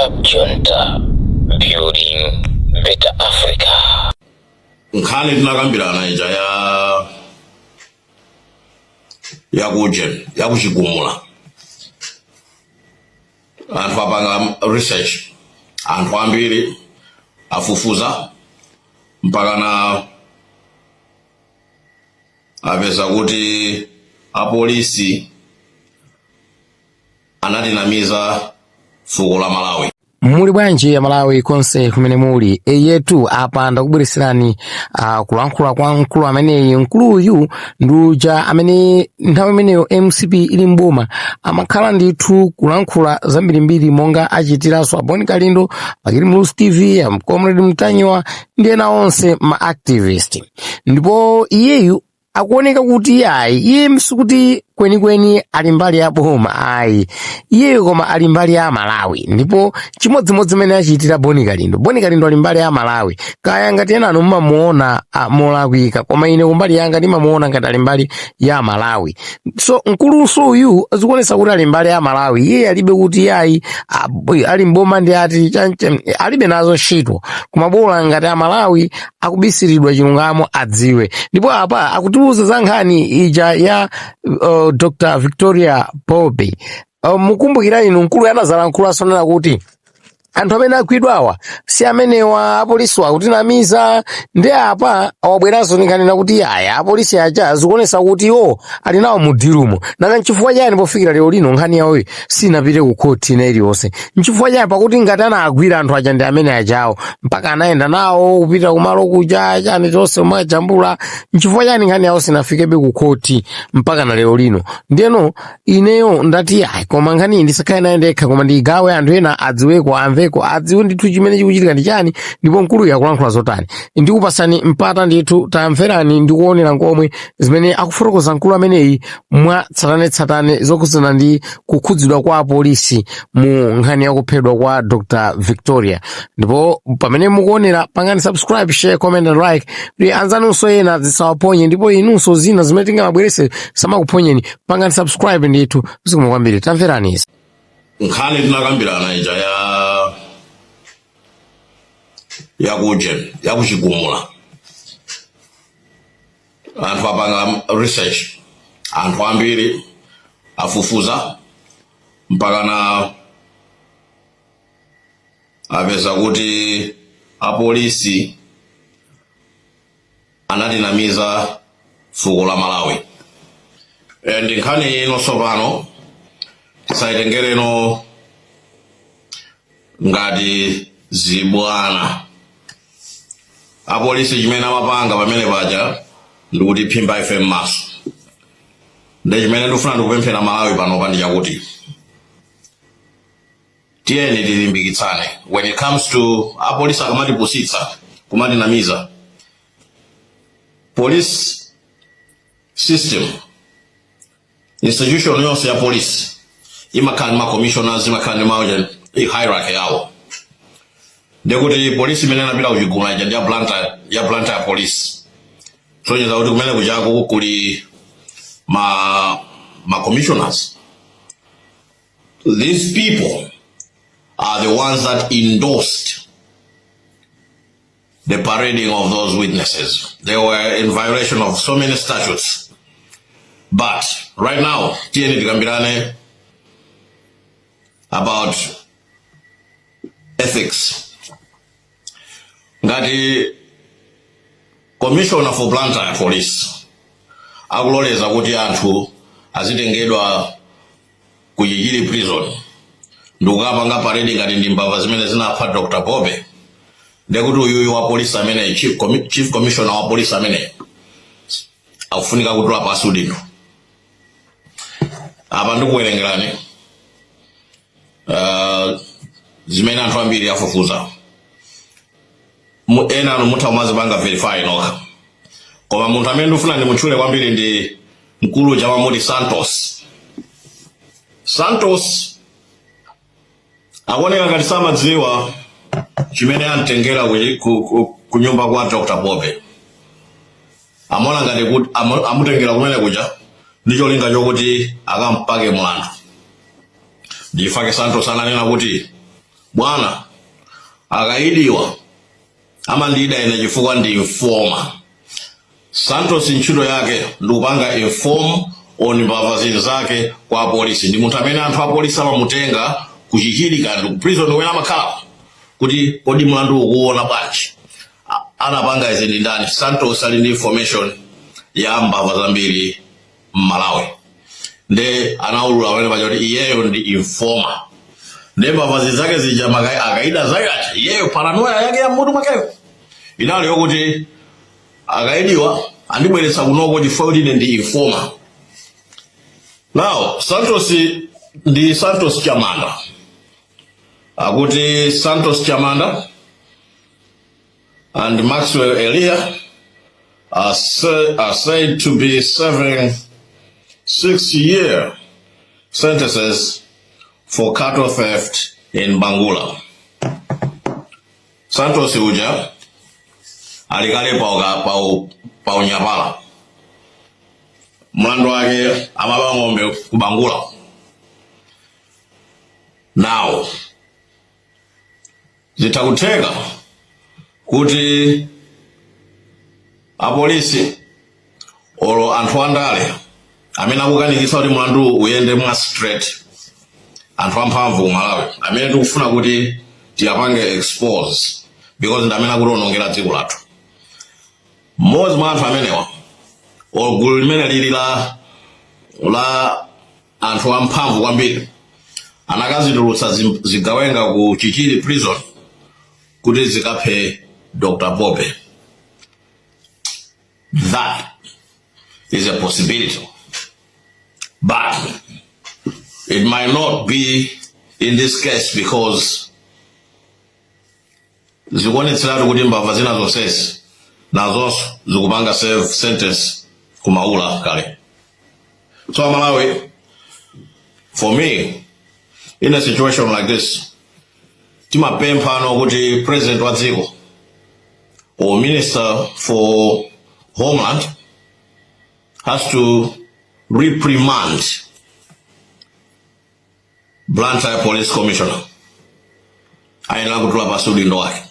Cab Junta, building better Africa. Nkhani tinakambirana ija ya yakuje yakuchigumula, anthu apanga research, anthu ambiri afufuza mpakana apeza kuti apolisi anatinamiza fuko la Malawi. Muli bwanji ya Malawi konse kumene muli? Eyetu, apa ndakubwereserani kulankhula kwa mkulu ameneyi. Mkuluyu ndi uja amene nthawi imeneyo MCP ili mboma amakhala ndithu kulankhula zambirimbiri, monga achitiranso Aboni Kalindo, Bakili Muluzi TV, Comrade Mtanyiwa ndi ena onse ma activist. Ndipo iyeyu akuoneka kuti ayi, iye sikuti kwenikweni ali mbali ya boma ayi, iyeyo koma ali mbali ya Malawi. Ndipo chimodzimodzi imene achitira Boni Kalindo, Boni Kalindo ali mbali ya Malawi. Kaya ngati ena anu mumamuona molakwika, koma ine kumbali yanga ndimamuona ngati ali mbali ya Malawi. So mkuluso uyu zikuonesa kuti ali mbali ya Malawi. Iye alibe kuti ayi, ali mboma ndi ati chanche, alibe nazo ntchito, koma bola ngati Amalawi akubisiridwa chilungamo adziwe. Ndipo apa akutiuza za nkhani ija ya Dr Victoria Bobe. Mukumbukira inu, mkulu anazalankhula sonena kuti anthu amene agwidwawa si amenewa, apolisi akutinamiza. Ndi apa awabweranso ndinkanena kuti aya, apolisi aja zikuonesa kuti iwo ali nawo mu deal mo. Nanga nchifukwa chani pofikira lero lino nkhani yawoyi sinapite ku khoti ina iliyonse? Nchifukwa chani? Pakuti ngati anagwira anthu aja ndi amene ajawo, mpaka anayenda nawo kupita kumalo kuja, chani chonse umajambula, nchifukwa chani nkhani yawo sinafikebe ku khoti mpaka na lero lino? Ndiyeno ineyo ndati ayi, koma nkhani iyi ndisakhale nayo ndekha, koma ndigawe anthu ena adziweko, amveko, adziwe ndithu chimene chikuchitika ndi chani, ndipo mkuluyu akulankhula zotani. Ndikupasani mpata ndithu, tamverani ndikuonera nkomwe zimene akufotokoza mkulu ameneyi mwa tsatanetsatane zokhudzana ndi kukhudzidwa kwa apolisi mu nkhani ya kuphedwa kwa Dr Victoria. Ndipo pamene mukuonera, pangani subscribe, share, comment and like kuti anzanunso ena zisawaponye, ndipo inunso zina zimene tingamabwerese samakuphonyeni. Pangani subscribe ndithu. Zikomo kwambiri, tamverani izi. Nkhani tinakambirana ija ya yakuje yakuchigumula, anthu apanga research, anthu ambiri afufuza mpakana apeza kuti apolisi anatinamiza fuko la Malawi. And nkhani ino tsopano tisayitengereno ngati zibwana. Apolisi chimene amapanga pamene paja ndikuti phimba ife m'maso. Ndi chimene ndikufuna ndikupemphera Malawi panopa ndi chakuti tiyeni tilimbikitsane when it comes to apolisi akamatipusitsa, kumatinamiza. Police system, institution yonse ya police imakhala ndi ma commissioners, imakhala ndi ma hierarchy yawo. Ndekuti polisi imene inapita kuchigumula ija ndi ya Blantyre, ya Blantyre Police. Sonyeza kuti kumene kuchako kuli ma commissioners. These people are the ones that endorsed the parading of those witnesses. They were in violation of so many statutes. But right now, tiyeni tikambirane about ethics. Ngati commissioner for Blantyre Police akuloleza kuti anthu azitengedwa ku Chichiri Prison ndikukapanga parade ngati ndi mbava zimene zinapha Dr Bobe, ndekuti uyuyu wa polisi amene chief commissioner wa polisi amene akufunika kutula pasi udindo. Apa ndikuwerengerani zimene anthu ambiri afufuza. Ena anu mutha kumazipanga verify nokha, koma munthu amene ndikufuna ndimutchule kwambiri ndi mkulu chamamuti Santos. Santos akuoneka ngati samadziwa chimene amtengera ku nyumba kwa Dr Bobe. Amaona ngati kuti amutengera kumene kuja ndi cholinga chokuti akampake mlandu. Ndifake Santos ananena kuti Bwana, akaidiwa amandida ine chifukwa ndi informer. Santos ntchito yake ndikupanga inform on mbava zinzake kwa apolisi. Ndi munthu amene anthu apolisi amamutenga ku Chichiri kandi ku prison kumene amakhala kuti kodi mlandu ukuona bwanji, anapanga izi ndi ndani. Santos ali ndi information ya mbava zambiri m'Malawi, nde anaulula pamene paja kuti iyeyo ndi informer. Nde mbava zinzake zija, akaida zake aja, iyeyo paranoia yake ya mmutu mwakeyo inali yokuti akaidiwa andibweretsa kunoko chifukwa kuti ine ndi informer. Now Santos ndi Santos Chamanda. Akuti Santos Chamanda and Maxwell Elia are said to be serving 6-year sentences for cattle theft in Bangula. Santos uja ali kale pa unyapala, mlandu wake amaba ng'ombe ku Bangula. Now zitakutheka kuti apolisi olo anthu andale amene akukanikitsa kuti mlandu uyende mwa straight, anthu amphamvu ku Malawi amene tikufuna kuti tiyapange expose because ndi amene akutionongera dziko lathu, mmodzi mwa anthu amenewa olo gulu limene lili la anthu amphamvu kwambiri anakazitulutsa zigawenga ku Chichiri Prison kuti zikaphe Dr. Bobe. That is a possibility, but it might not be in this case because zikuonetseratu kuti mbava zina zonsezi nazonso zikupanga serve sentence kumaula kale. So Malawi, for me, in a situation like this, timapempha ano kuti president wa dziko or minister for homeland has to reprimand Blantyre Police Commissioner. Ayenera kutula pasi udindo wake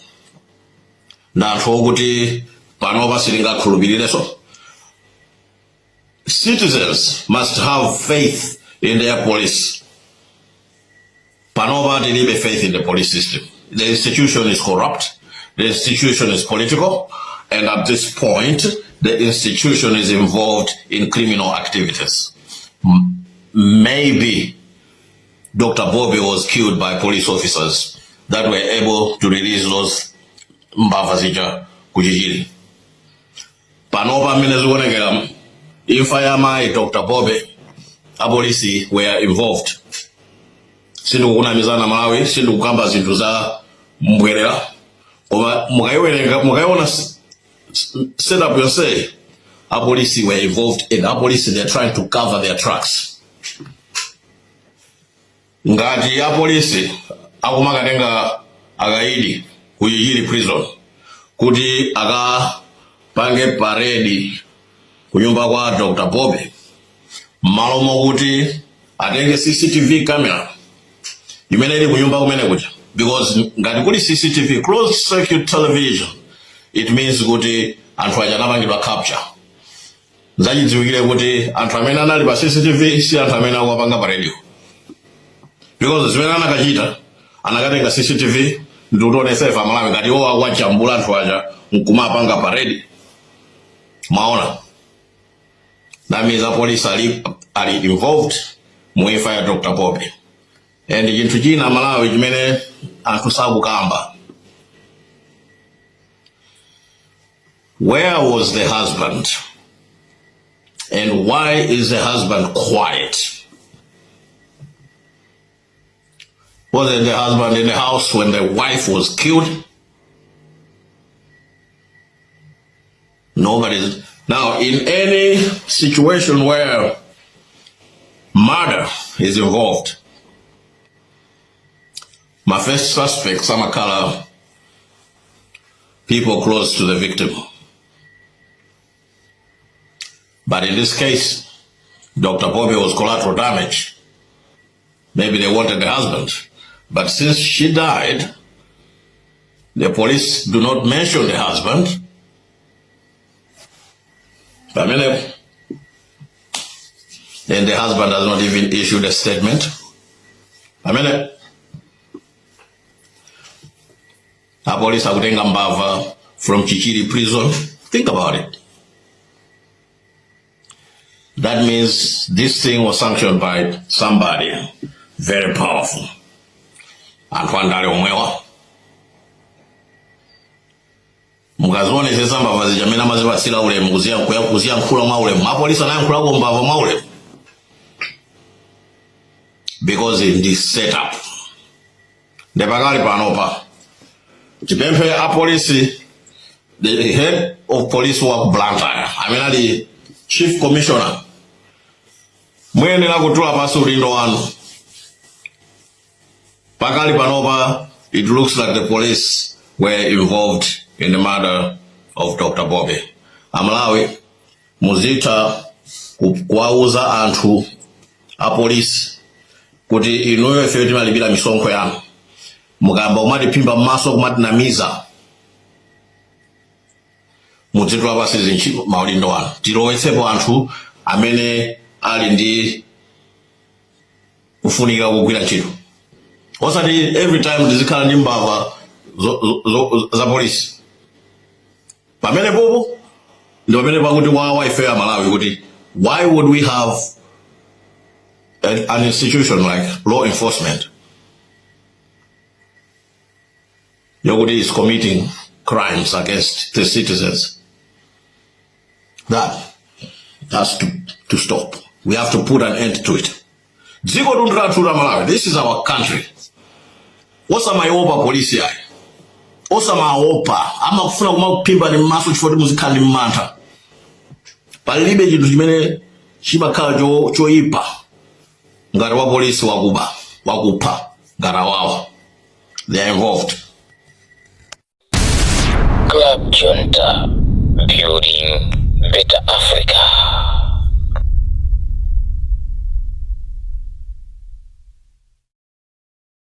na anthu okuti panopa sitingakhulupirireso. Citizens must have faith in their police. Panopa tilibe faith in the police system. The institution is corrupt, the institution is political, and at this point the institution is involved in criminal activities. Maybe Dr. Bobby was killed by police officers that were able to release those mbava zija kuchichiri. Panopa mmene zikuonekera, imfa ya mayi Dr. Bobe, apolisi were involved. Sindikukunamizana Malawi, sindikukamba zinthu za mbwerera, koma mukayiwerenga, mukayiona setup yonse, apolisi were involved, and apolisi, they're trying to cover their tracks. Ngati apolisi akumakatenga akaidi ku Chichiri Prison kuti akapange parade kunyumba kwa Dr. Bobe, m'malo mokuti atenge CCTV camera imene ili kunyumba kumene kuja, because ngati kuli CCTV, closed circuit television, it means kuti anthu aja anapangidwa capture. Zachidziwikire kuti anthu amene anali pa CCTV si anthu amene akuwapanga pa radio, because zimene anakachita, anakatenga CCTV ndikutionetsa ife Amalawi ngati iwo akuwajambula anthu aja nkumapanga parade. Mwaona, that means apolisi ali involved mu imfa ya Dr. Bobe. And chinthu china, Malawi, chimene anthu sakukamba: where was the husband and why is the husband quiet? Wasn't the husband in the house when the wife was killed? Nobody's. Now, in any situation where murder is involved, my first suspects amakhala people close to the victim. But in this case, Dr. Bobby was collateral damage. Maybe they wanted the husband. But since she died, the police do not mention the husband. Pamene, and the husband has not even issued a statement. Pamene, apolisi akutenga mbava from Chichiri prison. Think about it. That means this thing was sanctioned by somebody very powerful. Anthu andale omwewa. Mukazionetsetsa mbava zija amene amazipatsira ulemu kuziyankhula mwa ulemu. Apolisi anayankhulako mbava mwa ulemu. Because ndi setup. Nde pakali panopa tipemphe apolisi, the head of police wa Blantyre amene ali chief commissioner, muyenera kutula pansi udindo wanu. Pakali panopa it looks like the police were involved in the murder of Dr. Bobby. Amalawi, muzitha kuwauza anthu apolisi kuti inuyo ife timalipira misonkho yanu, mukayamba kumatiphimba m'maso, kumatinamiza, mudzitula pansi zintchito maudindo anu, tilowetsepo anthu amene ali ndi kufunika kugwira ntchito, osati every time tizikhala ndi mbava za polisi. Pamene popo ndi pamene pakuti wawa ife Amalawi kuti why would we have an institution like law enforcement yokuti is committing crimes against the citizens? That has to stop. We have to put an end to it. Dziko tundu lathu la Malawi, this is our country. Osamaiopa polisi ayi, osamaopa. Amakufuna kumakuphimba ni mmaso chifukwa kuti muzikhala ndi mantha. Palibe chinthu chimene chimakhala choyipa ngati wa polisi wakuba, wakupha ngati awawa. They are involved. Club Junta, building better Africa.